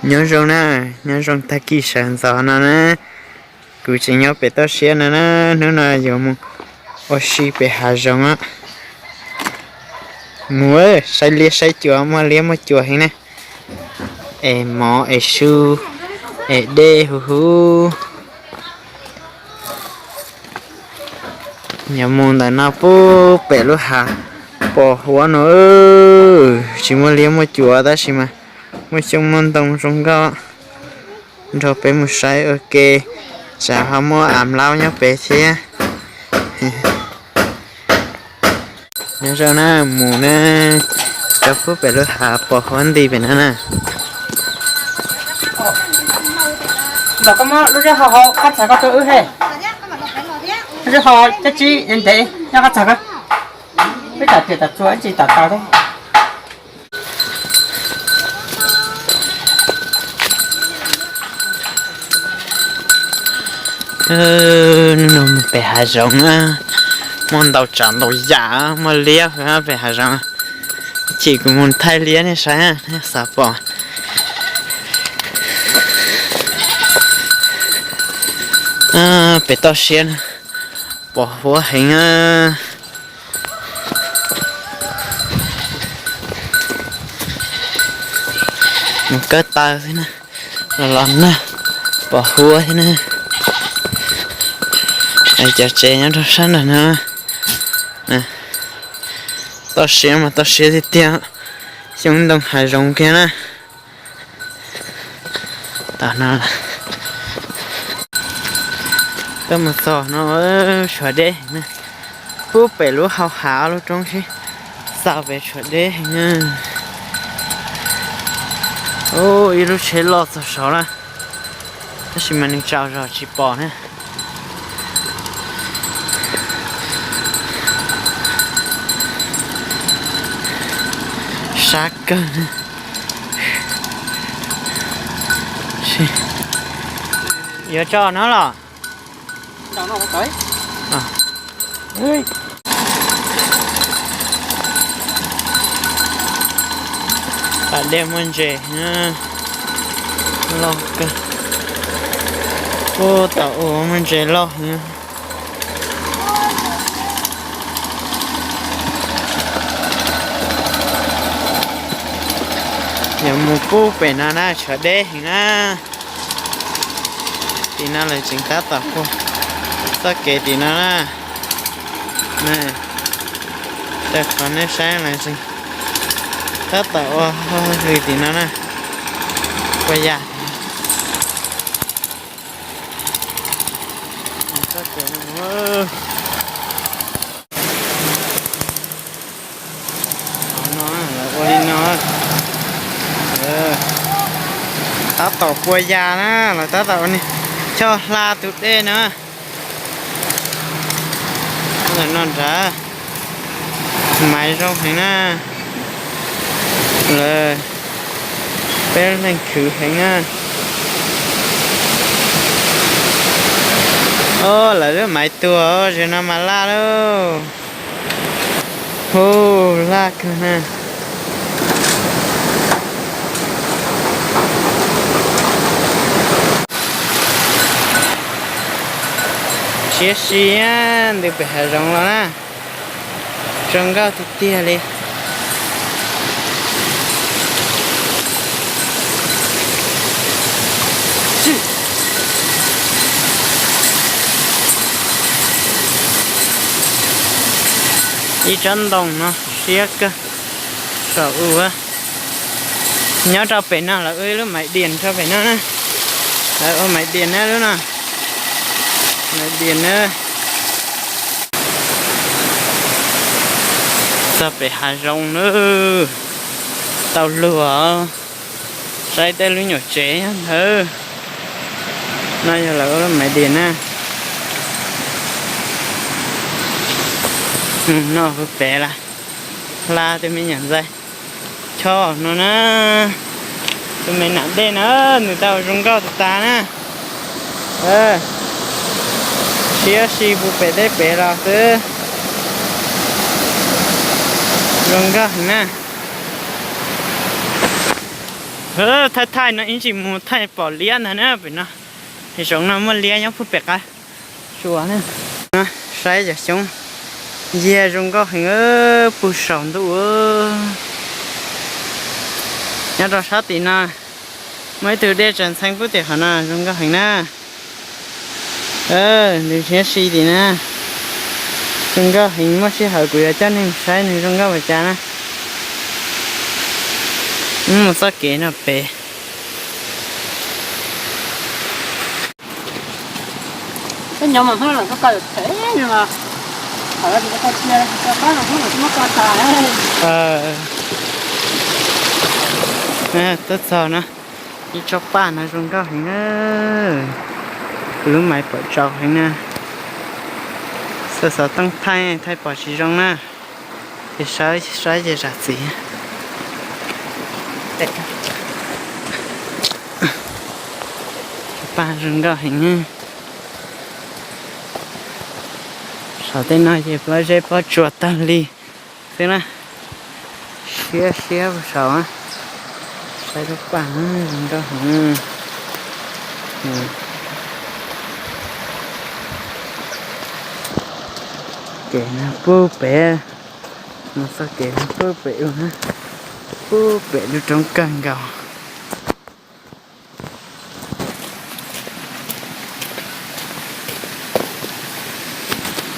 Nyob zoo na, nyob zoo tag kis sawv ntxov no na. Kuv tseem nyob pem toj siab no na, hnub no yuav mus ua si pem hav zoov. Mus saib liab saib cuam, muaj liab muaj cuam heev na. Es mov es su es dej huv huv. Yuav mus ntawm no puag pem lub hav pos huab no, tsis muaj liab muaj cuam tab sis mas muaj xyoob muaj ntoo zoo nkauj. Nrog peb mus saib ua ke, tsam ho muaj av nplaub nyob pem thiab. Nyob zoo na, mus na, rau puag pem lub hav pos huab nti pem no na. Los koj muab lub zeb ho hauv qab txhais koj rau wb he. Lub zeb ho cab tsib ntev nyob qab txhais koj. Peb tam riam tam txuas ib tsis tam tau thiab. Hnub no mus pem hav zoov na, muaj ntau tsav ntau yam, muaj liab pem hav zoov. Chim kuv mus thaij liab nej saib, nej xav pom. Pem toj siab na, pos huab heev na. Mus kawb taw xwb na, los los nag, pos huab thiab na. Cov tsev nyob rau sab nram no, toj siab mas toj siab tiag tiag, xyoob ntoo hav zoov kiag na. Tam no tuaj mus txog no tshuav deb heev na. Puag pem lub hau hav lub roob sib xaus pem tshuav deb heev na. Ib lub tsheb loj txog saud na, tab sis mas nws tsaus zog tsis pom na. Sab kawg na. Yuav tso no los? Tam dej muaj ntses loj kawg. Puag tom ub muaj ntses loj heev. Yuav mus puag pem no na, tshuav deb heev na. Tim no lawv tseem tab tom ua txoj kev tim no na. Rau qhov nej saib lawv tseem tab tom ua hauj lwm tim no na. Ua yam txoj kev no. Ua li no, tab tom pua yas na, los tab tom ua ni, coj hla tus dej na. Ntawm no nrad, maiv zoo heev na. Lawv, peb leeg khwv heev na. Lawv lub maiv tuag, zaum no mas laj lauj. Hu, laj kawg na. Siab si ntws pem hav zoov los na, zoo nkauj tiag tiag li. Ib tsob ntoo no siab kawg. Saum u, nyob rau pem no lawv ua ib lub maiv diam rau pem no na. Lawv ua maiv diam na lub no. Maiv diam na. Txog pem hav zoov na, tau luag. Saib tej lub nyuam tsev nyob ntawd. No yog lawv ua lub maiv diam na. Noj hauv pem lawm, hla tus me nyuam ntxhais choj no na. Tus me nam dej na, nws tau zoo nkauj tas tas na. Siab si puag pem teb pem los xwb. Zoo nkauj heev na. Thaij thaij no ib ntsis mus thaij pom liab ntag na pem no. Zoov no muaj liab nyob puag pem qab tsua na. Saib cov xyoob, yag zoo nkauj heev puag saum ntuj. Nyob rau sab tim no muaj ib tug dej tsaws ntxhee puag tim qhov no zoo nkauj heev na. Ntws siab si tim na. Zoo nkauj heev, muaj sij hawm kuv yuav coj nej mus saib nws zoo nkauj npaum cas na. Mus txoj kev no pem. Tuaj txog no, ib tsob paj no zoo nkauj heev na. Kuv lub maiv pom tsaus heev na. Xav xov tooj thaij, thaij pom tsis zoo na. Ces sawv saib ces zam txim. Paj zoo nkauj heev. Saum tej no ces pob zeb pob tsuas tag li xwb na. Siab siab saud, saib lub paj zoo nkauj heev. Kev no puag pem, mus txoj kev no puag pem ub na, puag pem lub roob kawg nkaus.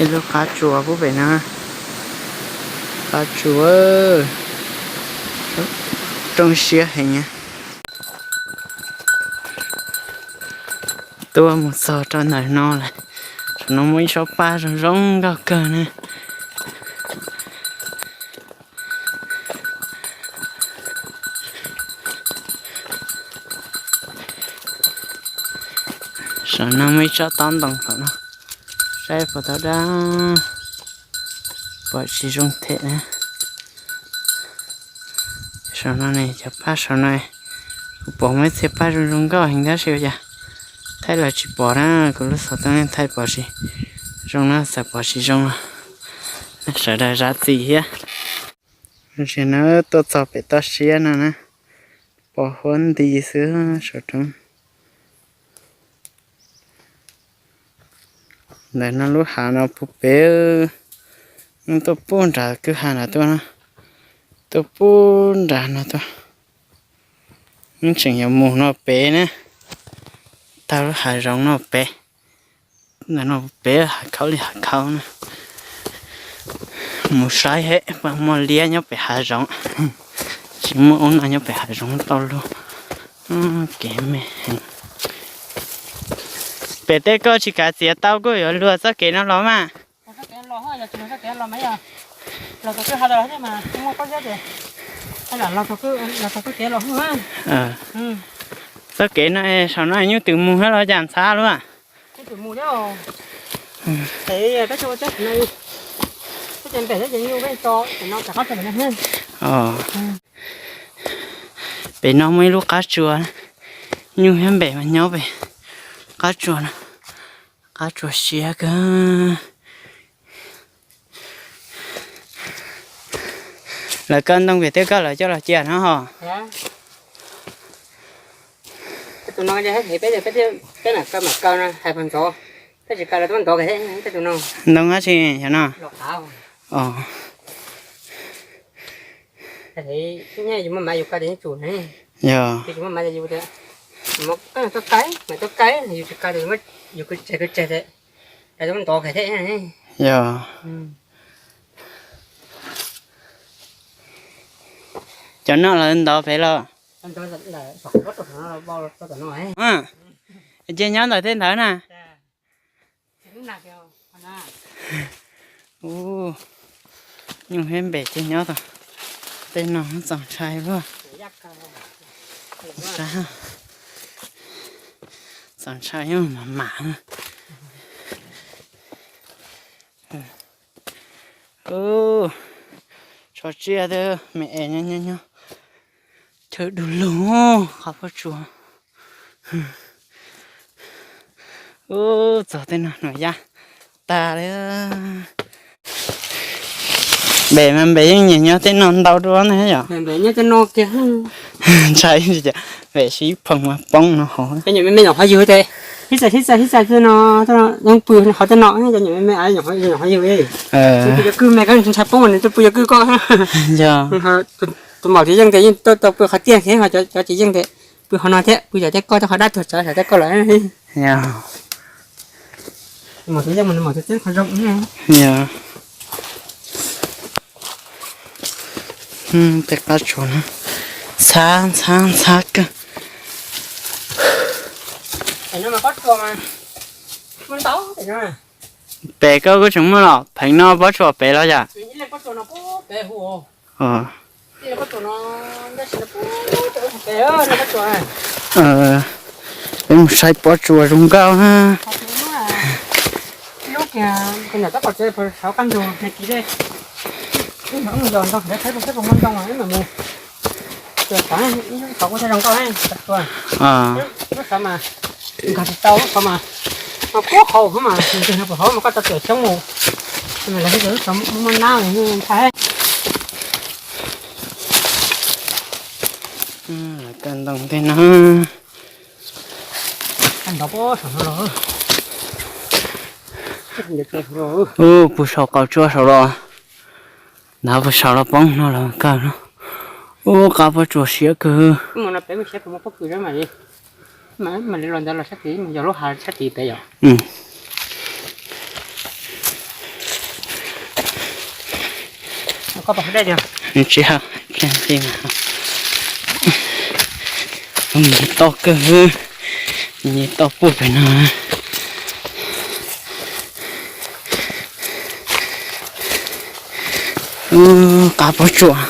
Ib lub qab tsua puag pem no, qab tsua, rooj siab heev. Tuaj mus txog rau ntawm no lawm, saum no muaj ib tsob paj zoo zoo nkauj kawg na. Saum no muaj ib tsob taub ntoo saum no, saib puas tau dab, pom tsis zoo them na. Saum no ne, cov paj saum no, kuv pom muaj ib txhia paj zoo zoo nkauj heev tab sis ua cas thaij los tsis pom na, kuv lub xov tooj thaij pom tsis zoo na, txawm pom tsis zoo los sawv daws zam txim thiab. Tam sim no tuaj txog pem toj siab no na, pom huab nti xwb saum roob. Ntawm no lub hav no puag pem, tuaj puag nram kwj ha nram tuaj na, tuaj puag nram no tuaj. Wb tseem yuav mus no pem na, taug lub hav zoov no pem. Ntawm no pem hav khaub li hav khaub na. Mus saib he, muaj liab nyob pem hav zoov, tsis muaj ub no nyob pem hav zoov tau lug. Kev me heev. Pem tej koj tsis kav txiav tau koj yuav luag txoj kev no los mas. Txoj kev no saum no nyuj twm mus thiab los cas ntxhab luaj. Pem no muaj ib lub qab tsua, nyuj thiab npem mas nyob pem qab tsua no, qab tsua siab kawg. Lawv kaw ntoo pem tej koj lawv coj los cia no hos. Ntoo dab tsi yog no? Yog. Yog. Cov no lawv ntov pem los? Ces nyob ntawm tej ntawd na. Ub, nyuj thiab npem ces nyob tau. Tej no txaus ntshai luaj. Txaus ntshai mas mam. Ub, tsho tsiaj twb me es nyob nyob nyob, chaw du lug qhov pob tsuas. Ub, txog tej no no yaj tag li. Npem mas npem yeej nyiam nyob tej no ntau dua ne yom. Ntshai tias pem sib phoom mas poob no hov. Cov nyuam me me nyuam qhuav yug tes, hib txais hib txais hib txais tej no, tej no yeej pw qhov tej no, cov nyuam me me nyuam qhuav yug. Pw cov kwj me koj ntshai poob nws tuaj pw cov kwj koj. Yog tus maum tsis yeej tes yeej tuaj pw qhov tiaj thiab, ho cov tsis yeej tes pw qhov no thiab, pw cov tej koj, tej qhov dab tuag tsawv, tej koj lawm. Yog. Maum tsis yeej mas maum tsis txeeb qhov zoo. Yog. Tej qab tsuas no ntxhab ntxhab ntxhab kawg. Pem koj kuj tseem muaj los pheev no pob tsuas pem los yom? Peb mus saib pob tsuas zoo nkauj na. Nkag tsis tau lub qhov mas, kuj haus mas, ntws no puas haus mas koj tau tuam xyoob mus, lawv lub xyoob muaj muaj nab ntshai. Lawv kawm ntoo tej no. Ub, puag saum qaum tsua saum los, nrad puag saum los poob no los kawg no. Ub, qab pob tsuas siab kawg. Tsis hais, toj kawg, toj puag pem no. Qab pob tsuas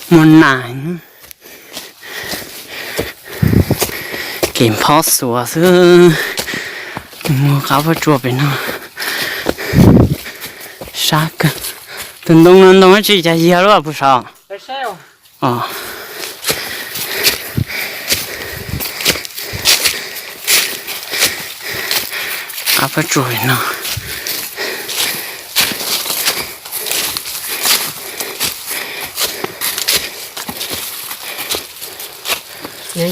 muaj nas. Kev phob xuas xwb. Mus qab pob tsuas pem no. Sab kawg. Tus ntoo no ntoo dab tsi cas yog lub puag saud? Qab pob tsuas pem no. Yog.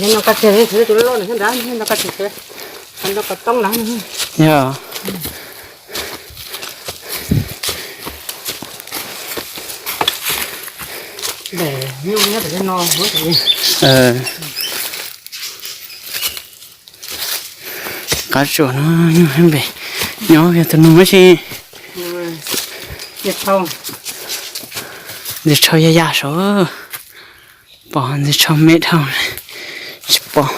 Qab tsuas no nyob npe, nyob tus nus mas tsis, ntxim tshau ya ya saud, pom ntxim tshau me dhau, tsis pom.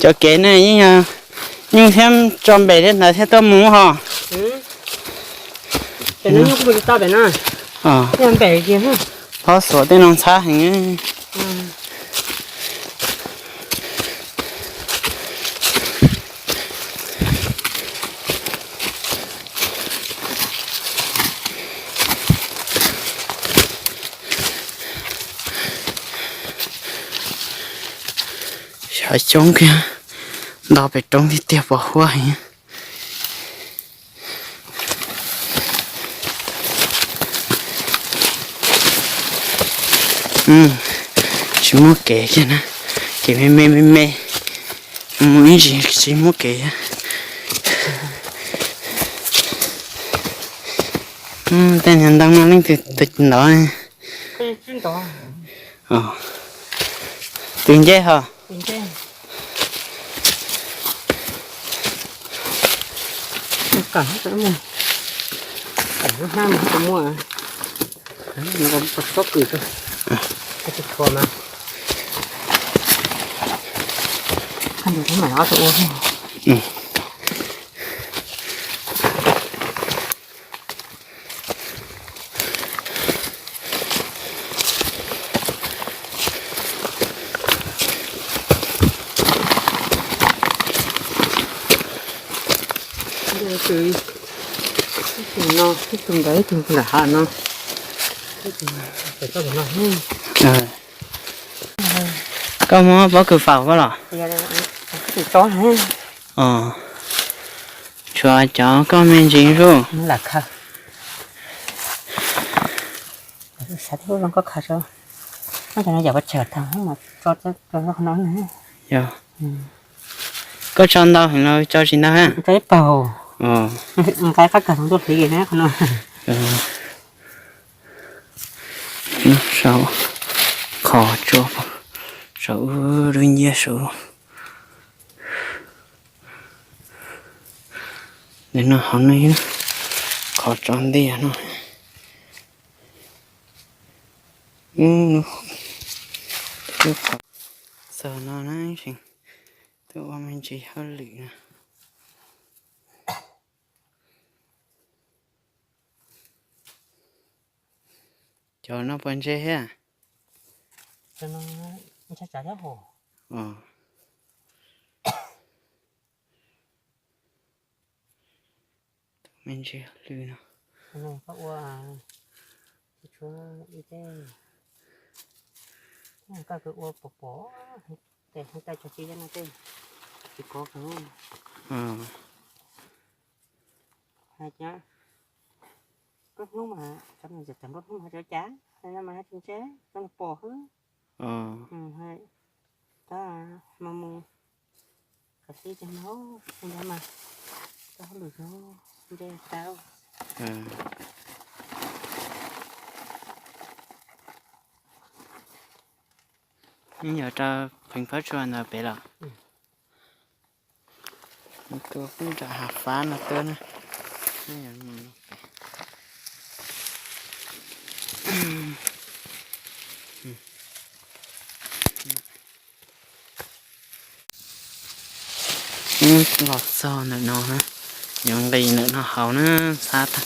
Cov kev ne yeej yog nyuj thiab tso npem li ntawd thiaj tuaj mus ho. Phob xuas tej no ntxhab heev. Xyov coob kiag, nto pem roob tiag tiag pos huab heev. Tsis muaj kev kiag na, kev me me me me, mus ib ntsis tsis muaj kev. Tej niag ntoo no leej twg tus ntawd. Twg nce ho? Tus ntawd ib tug nram hav no. Koj muab pob kws faus koj los? Tso, tshuav cov koj me ntsis lub lam khaws. Xav tib lub zoo koj khaws tso. Cov no yam pov tsawg tag mas tso, tso qhov no. Yog koj tso ntau heev los tso tsis ntau ha? Tso ib paug. Nqa qab kawg los tuaj hliv na qhov no. Saum qhov tsua, saum lub nciab saud. Nim no hauv no qhov tso ntiag no. Lub qhov txog no na, twb ua me ntsis hauj lwm na. Cov no puas ntse thiab? Me ntsis lwm no. Koj ua, tshuav ib teb, koj ua pom pom, tes hauv cov txiv no tej tsis kov kawg. Hais tias koj hnub mas cov nws txawm nplua hnub mas cov cas, no mas tsis ntse, cov nws pom xwb. Tab mas mus kov tib ces no, ntawd mas koj hauj lwm no ntse tau. Yog rau pheev phab tsua ntawd pem los? Tua kuj nram hav fab no tuaj na. Los txog ntawm no na, yuav nqis ntawm no hauv na, ntxhab tag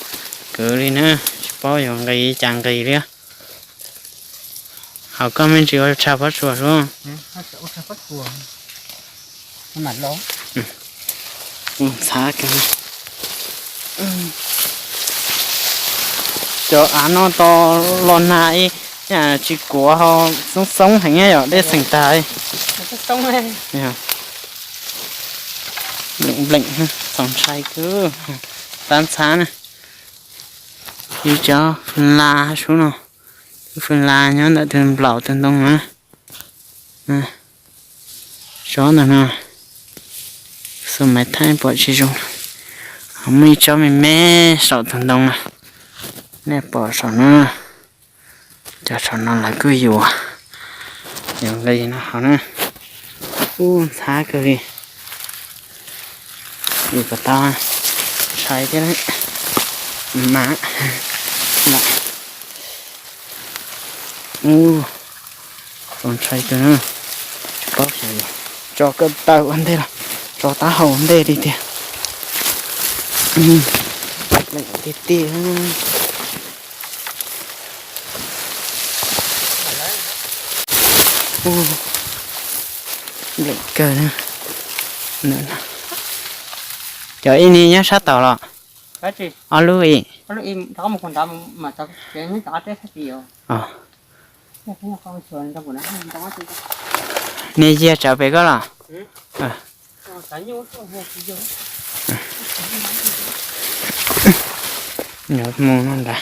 kawg li na, tsis paub yuav nqis cas nqis li. Hauv koj me ntsis ua tshav pob tsuas lub. Ntxhab kawg. Cov av no tos los nag ib yam tsis kuav ho xoob xoob heev yom, dej xeem tag. Npleem npleem, txaus ntshai kawg. Tab ntxhab na, yus cov fwm las sub no, fwm las nyob ntawm tus nplaum tus ntoo na. Tsob ntawm no, xus maiv thaij pom tsis zoo. Ho muaj ib tsob me me saum tus ntoo na, nej pom saum no. Cov saum no lawv kuj yuav, yuav nqis no hauv na. Ub, ntxhab kawg li. Vim puas tau ntshai thiab mas. Ub, txaus ntshai kawg na. Tsis paub xyov yuav tso kawm taw ua ntej los tso taub hau ua ntej li tiag. Tiag tiag. Npleem kawg. Cov ib ni nyob sab tod los? Ob lub ib. Niag yiag tsawv pem koj los? Mus no ntag.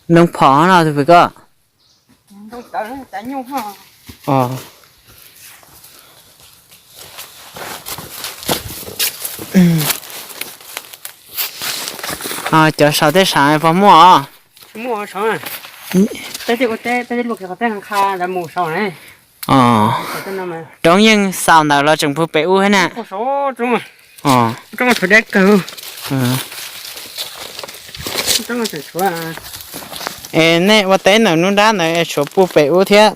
Ntoo phom no tus pem koj. Cov saum tej sav puas muaj os? Roob yeej xaus ntawd los tseem pw pem ub thiab na? Es nej ua teb ntawm nruab nrab ntawd es tshuav pw pem ub thiab,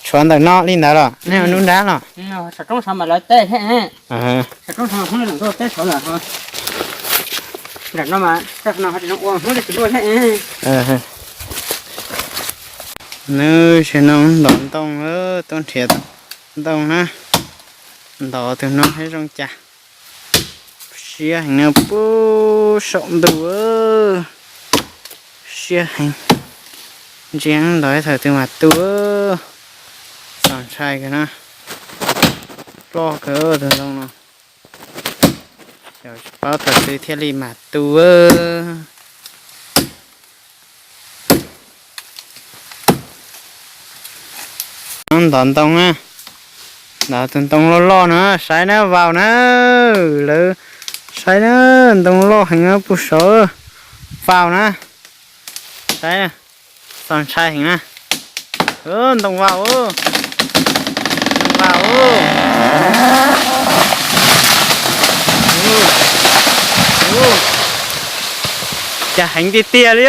tshuav ntawm no li ntawd los nej ua nruab nrab los? Nws tsis no ntov ntoo, tuaj nrhiav ntoo na, ntov tus no thiab zoo cas. Siab heev na, puag saum ntuj, siab heev. Ntsia ntawd thaum twg mas tu, txaus ntshai kawg na. Ploj kawg tus ntoo no, tsis paub thaum twg thiaj li mam tu. Ntov ntoo na, ntov tus ntoo loj loj na, saib na, vau na, lawv saib na, ntoo loj heev puag saud, vau na, saib, txaus ntshai heev na. Ntoo vau, ntoo vau, cas heev tiag tiag li,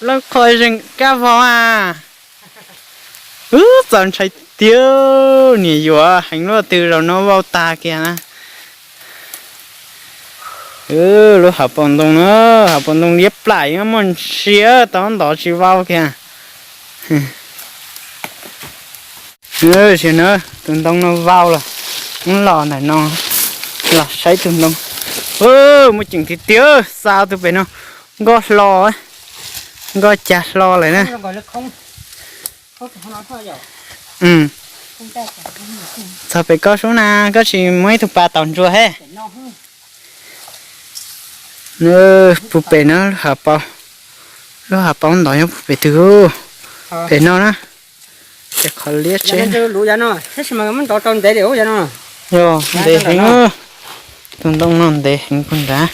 loj qhov zeeg kab vau a. Txaus ntshai tiag, niam yuav heev luaj twg zaum no vau tag kiag na. Lub hauv paus ntoo na, hauv paus ntoo liab plam yeej muaj ntsia tau ntov tsis vau kiag. Sim na, tus ntoo no vau lawm, muab los ntawm no los saib tus ntoo. Muaj ceem tiag tiag, xa tus pem no nkoj hlo, nkoj cag hlo lawm na. Txog pem koj sub na, koj tsis muab ib tug pas taus ntsuas he. Puag pem na, lub hauv paus ntov nyob puag pem twg, pem no na. Ces qhov liab tsev, yog ntev heev, tus ntoo no ntev heev puag nrad.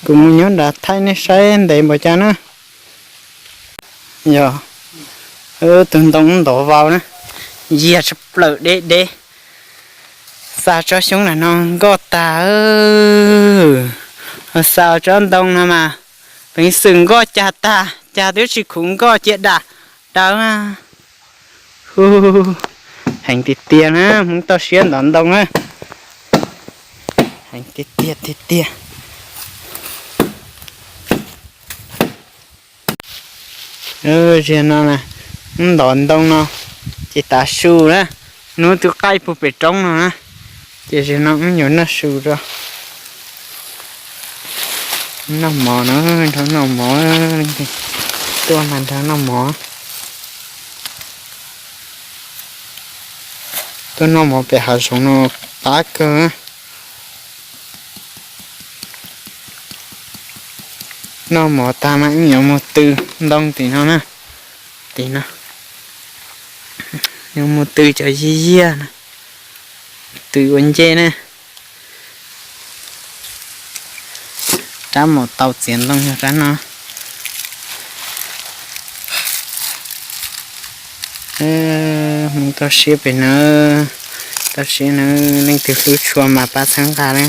Kuv mus nyob nrad thaij nej saib ntev npaum cas na. Yog, tus ntoo ntov vau na, yiag tshaj plaws deb deb. Xa tsob xyoob ntawm no nkoj tag, xa tsob ntoo no mas peev xwm nkoj cag tag, cag twb tsis khuv nkoj cia dam dawb. Hu, heev tiag tiag na, Hmoob toj siab ntov ntoo na. Heev tiag tiag tiag tiag. Zaum no na, wb ntov ntoo no ces tav su na, hnub twb qaij puag pem roob no na, ces zaum no wb yuav noj su rau. Noj mov na, nrog noj mov, tuaj mas nrog noj mov. Tuaj noj mov pem hav zoov no qab kawg. Noj mov tag mas wb yuav mus tw ntoo tim no na, tim no. Yuav mus tw cov yiag yiag no, tw ua ncej na. Rab mus tau txiav ntoo yog rab no. Hmoob toj siab pem na, toj siab na, leej twg hlub tshua mas pab txhawb nqa na.